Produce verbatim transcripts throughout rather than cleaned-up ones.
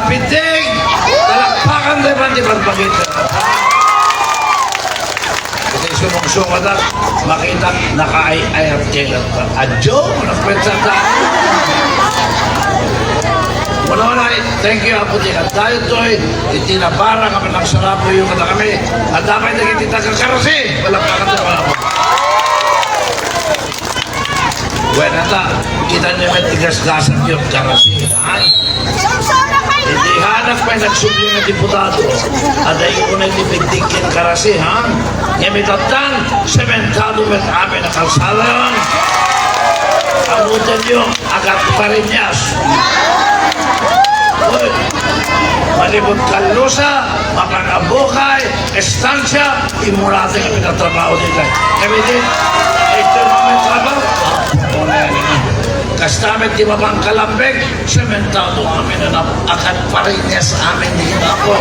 Piting! Palakpakan tayo man ti pagbagita. Iti sumungsungada, makita nakaay-ayat kayo. Adyo, nakpetsa ta. Muna-muna, thank you, Apo, ti kadaytoy, iti nabara nga panagsarapoyo kadakami. Adda pay dagiti taga-Karasi, palakpakan tayo, Apo. Wen, ata, kita niyo met ti gasgasat yun, Karasi, ha? Idi hanak pay nagsubli nga diputado, adda unay ti bigdig ken Karasi, ha? Ngem itattang, sementado met amin a kalsada. Amutenyo, Agatpariñas. Uy, manipud Callosa, Mapanabukay, Estancia, immuna ti nga pinatrabaho dita. Kami din, ito yung mga trabaho. Kasta met ti Mapangkalambek, sementado amin a nap-, Agatpariñas amin di Apo.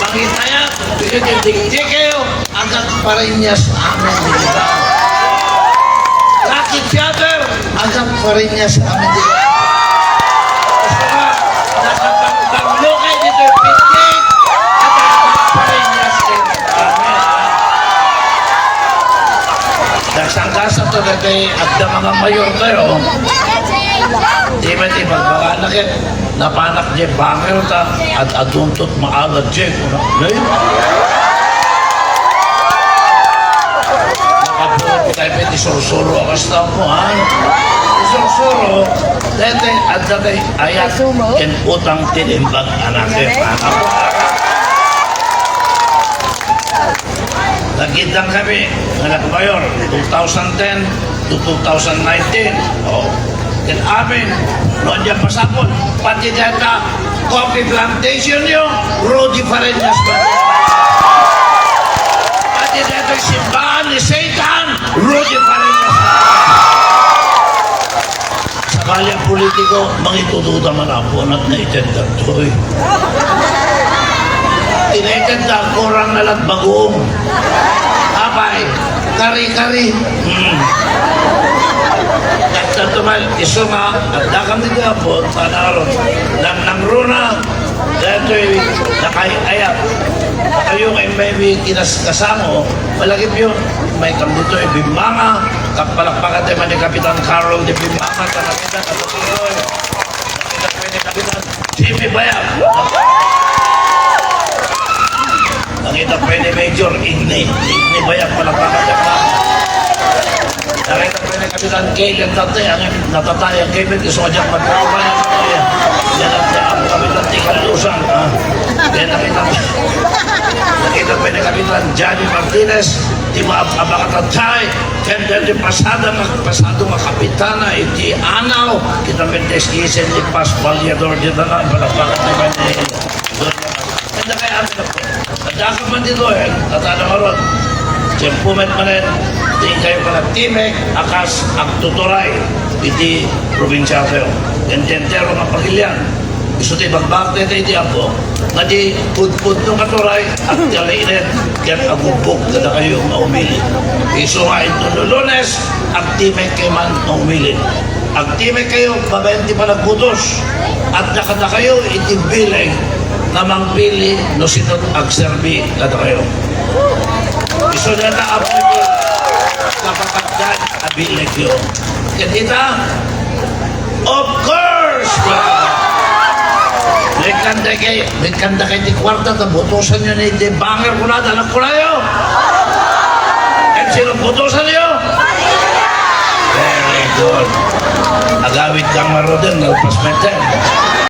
Mangitaya, bigyan yung digdi kayo, Agatpariñas amin di Apo. Lucky Theater, Agatpariñas amin di Apo. Gusto nga, nakapagpanglo kayo dito yung building, Agatpariñas amin. Nagsangkasa to dati, adda mga mayor tayo. Di ba, di ba, baka nakit-, napanak di banger ta, at aduntot maalad di, kuna, nay? Nakabuot tayo, pwede sursuro, akas tao mo, ha? Sursuro, dati, at dati, ayat, ken utang, tinimbang, anak, eh, anak. Nagkita kami, nga nagmayor, two thousand ten to two thousand nineteen. Oh. Ken amin, no, diyan pasapon, pati deta coffee plantation yo, Rudy Fariñas pa. Pati deta simbahan ni Satan, Rudy Fariñas pa. Sakali a politiko, mangitududa man, Apo, anat nga itedda toy. Tinetedda, kurang na lang bagong. Apay, kari-kari. Hmm. Kasta tumal, isu nga, adda kam dito, Apo, sana aron. Nang, nang runa, datoy, nakay-ayat. Kayo nga may, may kinas-, kasamo, malagip yun. May kam dito, bimmanga, kapalakpakan tayo man ni Kapitan Carol de Bimmanga, sa Kapitan, sa Kapitan. Nakita pa ni Kapitan Jimmy Bayag. Nakita pa ni Major Igni. Igni Bayag, palakpakan niya pa. Nakita pa ni Kapitan Kevin Tatay, ang natatay ang Kevin, gusto ko dyan magkakumayan. Yan ang, ang Kapitan Tikalusan, ha? Yan nakita pa. Nakita pa ni Kapitan Johnny Martinez, di ba, abang at atay, Ken daytoy pasada nga, pasado nga kapitana iti anaw, kita met ti iskisen ni Paz Vallador, dita na, palakpakan ti man ni Doña Paz. Ken dakay amin a po. Adda ka man dito, eh, tatana maron. Tiempo met manen, di kayo pala timek, akas agtuturay iti probinsia tayo. Ken ti entero nga pagilian. Isu ti ibagbagak daytoy iti Apo, nga di pudpudno nga turay, agtalinaed ken agubbog kadakayo nga umili. Isu nga inton no Lunes, agtimek kayo man nga umili. Agtimek kayo babaen ti panagbutos. Adda kadakayo iti bileg nga mangpili no sino ti agserbi kadakayo. Isu dayta, Apo, kapatagdan a bilegyo. Ket ita, of course! Mikkanda kay, mikkanda kay ti kwarta, ta butosan yo ni ti banger kuna, anak kunayo. Ket sino butosan yo? Very good. Agawid kang maroden, nalpas meten.